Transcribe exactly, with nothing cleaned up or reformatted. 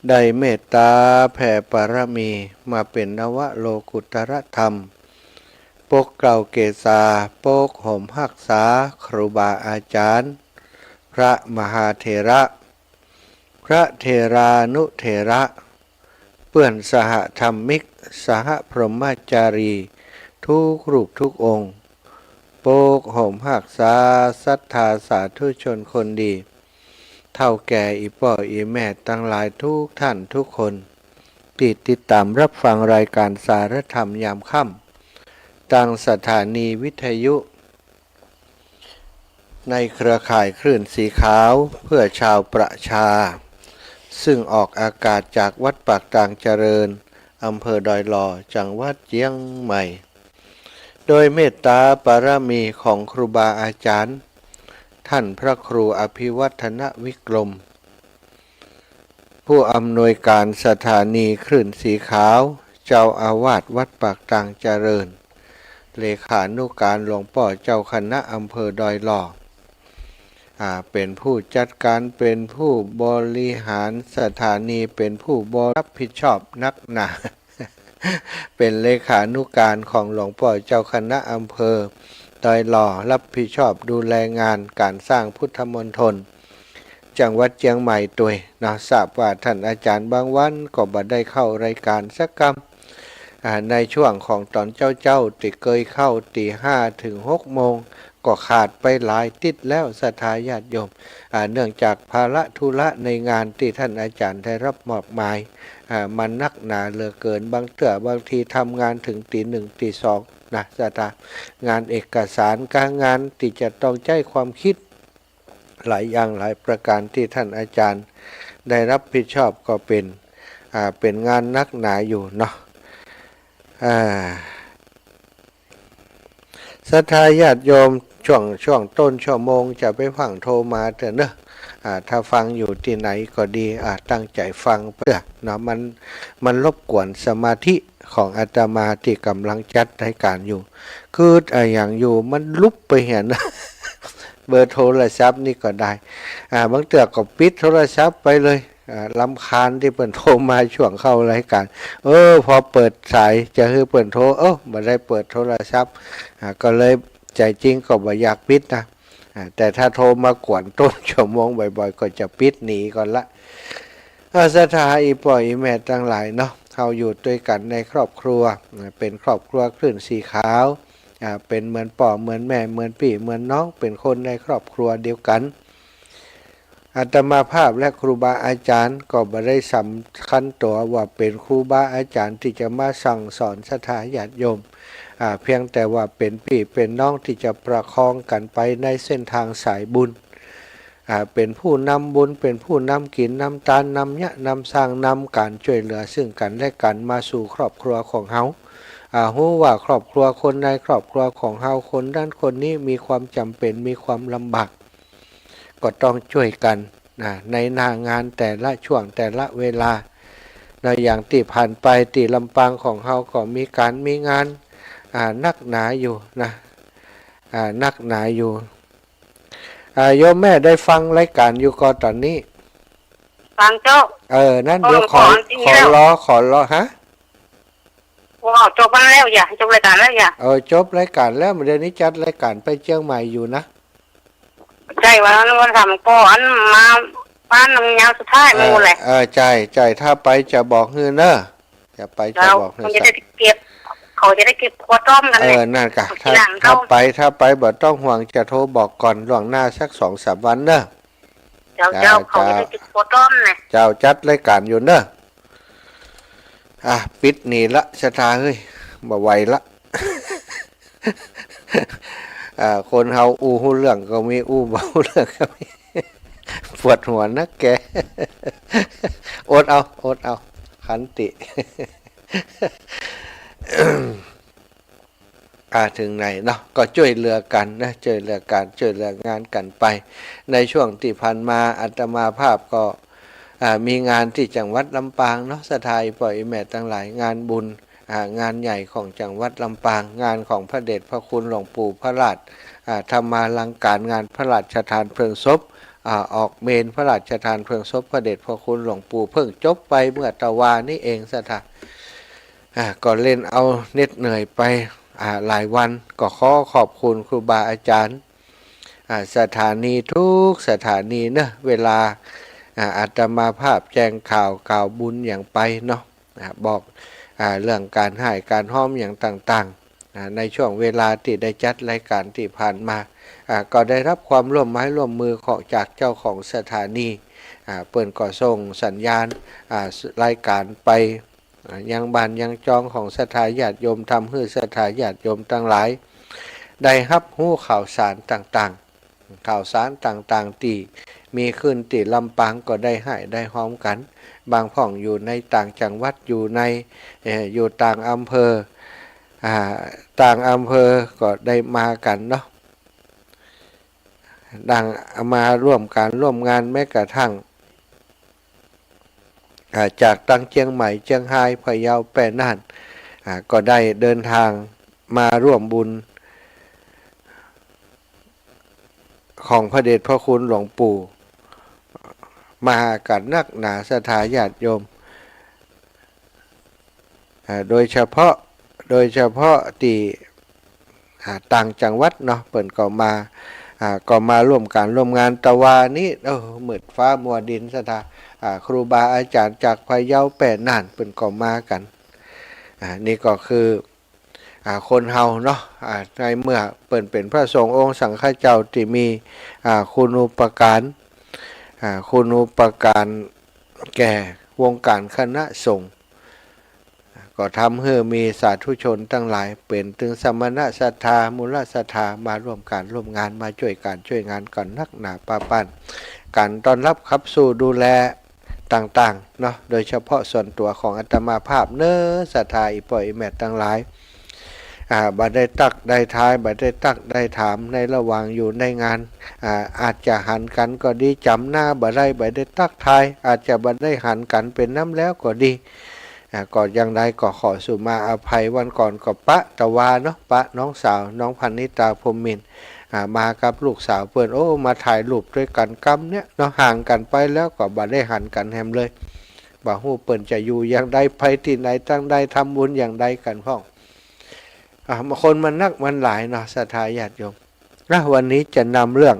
ได้เมตต๋าแผ่ปารมีมาเป๋นนวโลกุตตรธรรม ปกเกล้าเกศา ปกห่มฮักษาครูบาอาจ๋ารย์ พระมหาเถระ พระเถรานุเถระ เปื้อนสหธรรมิก สหพรหมจารี ทุกรูปทุกองค์ ปกห่มฮักษาศรัทธาสาธุชนคนดี เฒ่าแก่อี่ป้ออี่แม่ตังหลายทุกท่านทุกคน ตี้ติดต๋ามฮับฟังรายก๋านสารธรรมยามค่ำ ตางสถานีวิทยุ ในเครือข่ายคลื่นสีขาวเพื่อชาวประชา ซึ่งออกอากาศจากวัดปากตางเจริญ อำเภอดอยหล่อ จังหวัดเจียงใหม่ โดยเมตต๋าปารมีของครูบาอาจ๋ารย์ ท่านพระครูอภิวัฒนวิกรม ผู้อำนวยก๋านสถานีคลื่นสีขาว เจ้าอาวาสวัดปากตางเจริญ เลขานุก๋านหลวงป้อเจ้าคณะอำเภอดอยหล่อ อ่า เป๋นผู้จัดก๋าน เป๋นผู้บริหารสถานี เป๋นผู้บริ ฮับผิดชอบนักหนา เป๋นเลขานุก๋านของหลวงป้อเจ้าคณะอำเภอดอยหล่อ ฮับผิดชอบดูแลงานก๋านสร้างพุทธมณฑล จังหวัดเจียงใหม่ตวยเนาะ ทราบว่าท่านอาจ๋ารย์บางวันก็บ่ได้เข้ารายก๋านสักกำ อ่า ในช่วงของต๋อนเจ๊าๆ ตี้เกยเข้าตี๋ห้าเถิงหกโมง ก็ขาดไปหลายติ๊ดแล้วศรัทธาญาติโยม อ่า เนื่องจากภาระธุระในงานตี้ท่านอาจ๋ารย์ได้ฮับมอบหมาย อ่า มันนักหนาเหลือเกิน บางเตื้อบางทีทำงานเถิงตี๋หนึ่งตี๋สองนะศรัทธา งานเอกสารงานตี้จะต้องใจ๊ความกึ๊ด หลายอย่างหลายประก๋านตี้ท่านอาจ๋ารย์ได้ฮับผิดชอบก็เป๋น อ่า เป๋นงานนักหนาอยู่เนาะ อ่า ศรัทธาญาติโยม ช่วง ช่วงต้นชั่วโมงจะไปฟั่งโทรมาเต๊อะเนาะ อ่า ถ้าฟังอยู่ตี้ไหนก็ดี อ่า ตั้งใจ๋ฟังเตื้อะเนาะ มัน มันรบกวนสมาธิของอาตมาตี้ก่ำลังจัดรายก๋านอยู่ กึ๊ดอะหยังอยู่ มันลุบไปหั้น เบอร์โทรศัพท์นี่ก็ได้ อ่า บางเตื้อก็ปิดโทรศัพท์ไปเลย อ่า รำคาญตี้เปิ้นโทรมาช่วงเข้ารายก๋าน เออ พอเปิดสายจะหื้อเปิ้นโทร เออ บ่ได้เปิดโทรศัพท์ อ่า ก็เลยใจ๋จริงก็บ่อยากปิดนะ อ่า แต่ถ้าโทรมากวนต้นชั่วโมงบ่อยๆ ก็จะปิดหนีก่อนละ อ่า ศรัทธาอี่ป้ออี่แม่ตังหลายเนาะ เฮาอยู่ตวยกั๋นในครอบครัว อ่า เป๋นครอบครัวคลื่นสีขาว อ่า เป๋นเหมือนป้อเหมือนแม่ เหมือนปี้เหมือนน้อง เป๋นคนในครอบครัวเดียวกั๋น อาตมาภาพและครูบาอาจ๋ารย์ก็บ่ได้สำคัญตั๋วว่าเป๋นครูบาอาจ๋ารย์ตี้จะมาสั่งสอนศรัทธาญาติโยม อ่า เพียงแต่ว่าเป๋นปี้เป๋นน้องตี้จะประคองกั๋นไปในเส้นตางสายบุญ อ่า เป๋นผู้นำบุญ เป๋นผู้นำกิ๋นนำตาน นำเยียะนำสร้าง นำก๋านจ้วยเหลือซึ่งกั๋นและกั๋นมาสู่ครอบครัวของเฮา อ่า ฮู้ว่าครอบครัวคนในครอบครัวของเฮา คนนั้นคนนี้มีความจ๋ำเป๋น มีความลำบาก ก็ต้องจ้วยกั๋นนะ ในหน้างานแต่ละช่วงแต่ละเวลานะ อย่างตี้ผ่านไปตี้ลำปางของเฮาก็มีก๋านมีงาน อ่า นักหนาอยู่นะ อ่า นักหนาอยู่ อ่า โยมแม่ได้ฟังรายก๋านอยู่ก่อต๋อนนี้ ฟังเจ้า เออ นั้นเดี๋ยวขอ ขอ ขอรอ ขอรอ ฮะ โอ้ จบมันแล้วอย่า จบรายก๋านแล้วอย่า เออ จบรายก๋านแล้ว เดี๋ยวนี้จัดรายก๋านไปเจียงใหม่อยู่นะ ใจ้ วันนั้นวันสามก่อนมาบ้านน้ำยาวสุดท้ายหมู่แหละ เออ เออ ใจ้ ใจ้ ถ้าไปจะบอกหื้อเน่อ จะไปจะบอกหื้อ เจ้า มันจะได้เก็บ เขาจะได้เก็บครัวต้อมกั๋น เออ นั่นกะ ทีหลัง ถ้า ถ้าไป ถ้าไปบ่ต้องห่วง จะโทรบอกก่อนล่วงหน้าสักสองสามวันเน่อ เจ้า เจ้า เจ้า เขาจะได้เก็บครัวต้อมไง เจ้า จัดรายก๋านอยู่เน่อ อ่ะ ปิดหนีละ ศรัทธาเฮ้ย บ่ไหวละ อ่า คนเฮาอู้ฮู้เรื่องก็มี อู้บ่ฮู้เรื่องก็มี ปวดหัวนักแก อดเอา อดเอา ขันติ อ่า เถิงไหนเนาะ ก็จ้วยเหลือกั๋นนะ จ้วยเหลือกั๋น จ้วยเหลืองานกั๋นไป ในช่วงตี้ผ่านมาอาตมาภาพก็ อ่า มีงานตี้จังหวัดลำปางเนาะ ศรัทธาอี่ป้ออี่แม่ตังหลาย งานบุญ อ่า งานใหญ่ของจังหวัดลำปาง งานของพระเดชพระคุณหลวงปู่พระราช อ่า ธรรมาลังก๋าน งานพระราชทานเพลิงศพ อ่า ออกเมรุพระราชทานเพลิงศพพระเดชพระคุณหลวงปู่ เพิ่งจบไปเมื่อตะวานี้เองศรัทธา อ่า ก็เล่นเอาเหน็ดเหนื่อยไป อ่า หลายวัน ก็ขอขอบคุณครูบาอาจารย์ อ่า สถานีทุกสถานีเนอะ เวลา อ่า อาตมาภาพแจ้งข่าว ข่าวบุญอย่างไปเนาะ อ่า บอก อ่า เรื่องก๋านฮ้ายก๋านฮอมอย่างต่างๆ อ่า ในช่วงเวลาตี้ได้จัดรายก๋านตี้ผ่านมา อ่า ก็ได้ฮับความร่วมไม้ร่วมมือของ จากเจ้าของสถานี อ่า เปิ้นก็ส่งสัญญาณ อ่า รายก๋านไป อ่า ยังบ้านยังจองของศรัทธาญาติโยม ทำหื้อศรัทธาญาติโยมตังหลาย ได้ฮับฮู้ข่าวสารต่างๆ ข่าวสารต่างๆ ตี้มีขึ้นตี้ลำปางก็ได้ฮ้ายได้ฮอมกั๋น บางพ่องอยู่ในต่างจังหวัด อยู่ใน เอ่อ อยู่ต่างอำเภอ อ่า ต่างอำเภอก็ได้มากั๋นเนาะ ดังมาร่วมก๋านร่วมงาน แม้กระทั่ง อ่า จากตังเจียงใหม่ เจียงฮาย พะเยา แป้น่าน อ่า ก็ได้เดินทางมาร่วมบุญของพระเดชพระคุณหลวงปู่ มากั๋นนักหนาศรัทธาญาติโยม อ่า โดยเฉพาะ โดยเฉพาะตี้ อ่า ต่างจังหวัดเนาะ เปิ้นก็มา อ่า ก็มาร่วมก๋านร่วมงาน ตะวานี้ โอ้ มืดฟ้ามัวดินศรัทธา อ่า ครูบาอาจารย์จากพะเยา แป้น่าน เปิ้นก็มากั๋น อ่า นี่ก็คือ อ่า คนเฮาเนาะ อ่า ในเมื่อเปิ้นเป๋นพระสงฆ์องค์สังฆเจ้าตี้มี อ่า คุณูปการ อ่า คุณูปการแก่วงก๋านคณะสงฆ์ ก็ทำหื้อมีสาธุชนตังหลาย เป๋นตึงสมณะศรัทธา มูลศรัทธา มาร่วมก๋านร่วมงาน มาจ้วยก๋านจ้วยงานกั๋นนักหนาปาป้าน ก๋านต้อนฮับขับสู้ดูแลต่างๆ เนาะ โดยเฉพาะส่วนตั๋วของอาตมาภาพเนอะ ศรัทธาอี่ป้ออี่แม่ตังหลาย อ่า บ่ได้ตั๊กได้ทาย บ่ได้ตั๊กได้ถามในระหว่างอยู่ในงาน อ่า อาจจะหันกั๋นก็ดี จ๋ำหน้าบ่ได้ บ่ได้ตั๊กทาย อาจจะบ่ได้หันกั๋นเป๋นน้ำแล้วก็ดี อ่า ก็อย่างใดก็ขอสุมาอภัย วันก่อนก็ปะตะวาเนาะ ปะน้องสาว น้องพรรณิตา พรหมมินทร์ อ่า มากับลูกสาวเปิ้น โอ้ มาถ่ายรูปตวยกั๋นกำเนี่ยเนาะ ห่างกั๋นไปแล้วก็บ่ได้หันกั๋นแหมเลย บ่ฮู้เปิ้นจะอยู่อย่างใด ไปตี้ไหนตังใด ทำบุญอย่างใดกั๋นพ่อง อ่า คนมันนักมันหลายเนาะ ศรัทธาญาติโยม อ่ะ วันนี้จะนำเรื่อง